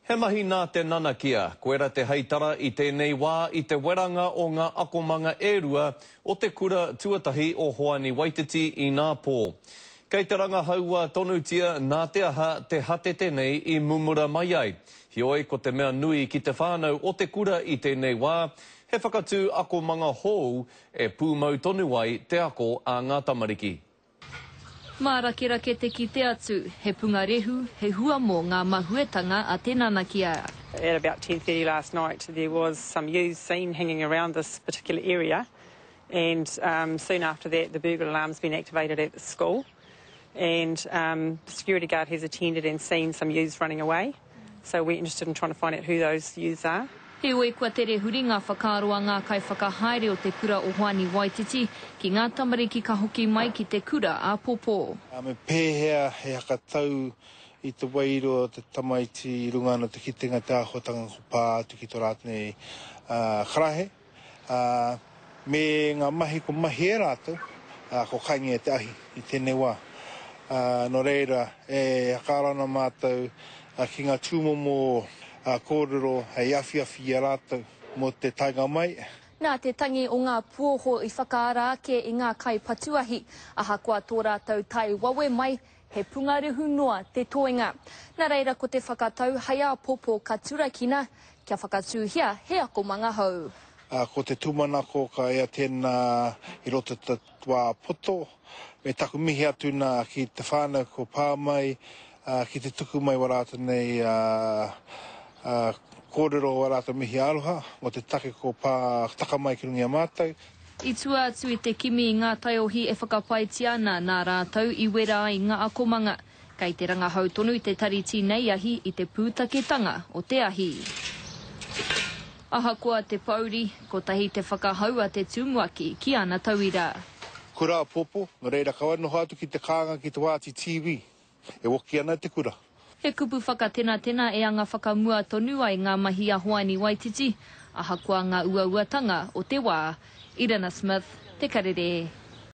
He mahi nā te nanakia, koira te heitara i tēnei wā i te weranga o ngā akomanga e rua o te kura tuatahi o Hoani Waititi inapō. Kei te rangahaua tonutia nā te aha te hatete nei i mumura mai ai. Heoi ko te mea nui ki te whānau o te kura i tēnei wā, he whakatū akomanga hou e pūmau tonu ai te ako a ngā tamariki. Mārakerake te kite atu, he pungarehu, he huamo ngā mahuetanga a te nanakia. At about 10:30 last night there was some ewes seen hanging around this particular area and soon after that the burglar alarm's been activated at the school and the security guard has attended and seen some ewes running away so we're interested in trying to find out who those ewes are. Heoi, kua tere huri ngā whakaaro a ngā kaiwhakahaere o te kura o Hoani Waititi ki ngā tamariki ka hoki mai ki te kura āpōpō. Me pēhea he hakatau i te wairua o te tamaiti i runga anō te kitenga te āhuatanga ko pā atu ki tō rātou nei karaehe, ā, me ngā mahi ko mahi e rātou, ā, ko kaingia te ahi i tēnei wā. Ā, nō reira, e hakaaro ana mātou ki ngā tūmomo kōrero hei awhiawhi i a rātou mō te taenga mai. Nā te tangi o ngā puoho i whakaara ake i ngā kaipatuahi, ahakoa tō rātou tae wawe mai, he pungarehu noa te toenga. Nā reira ko te whakatau hei āpōpō ka turakina, kia whakatūhia he akomanga hou. Ko te tūmanako ka ea tēnā i roto i te wā poto, me taku mihi atu nā ki te whānau kua pā mai, ki te tuku mai wā rātou nei kōrero, wā rātou mihi aroha mō te take kua pā taka mai ki runga i a mātou. I tua atu i te kimi i ngā taiohi e whakapaetia ana nā rātou i wera ai ngā akomanga, kei te rangahau tonu te Tari Tīnei Ahi i te pūtaketanga o te ahi. Ahakoa te pouri, kotahi te whakahau a te tumuaki ki ana tauira. Kura apopo, no reira kaua noho atu ki te kānga ki te wāti TV. E woki ana te kura. He kupu whakatenatena e anga whakamua tonu ai ngā mahi a Hoani Waititi, ahakoa ngā uauatanga o te wā. Irina Smith, Te Karere.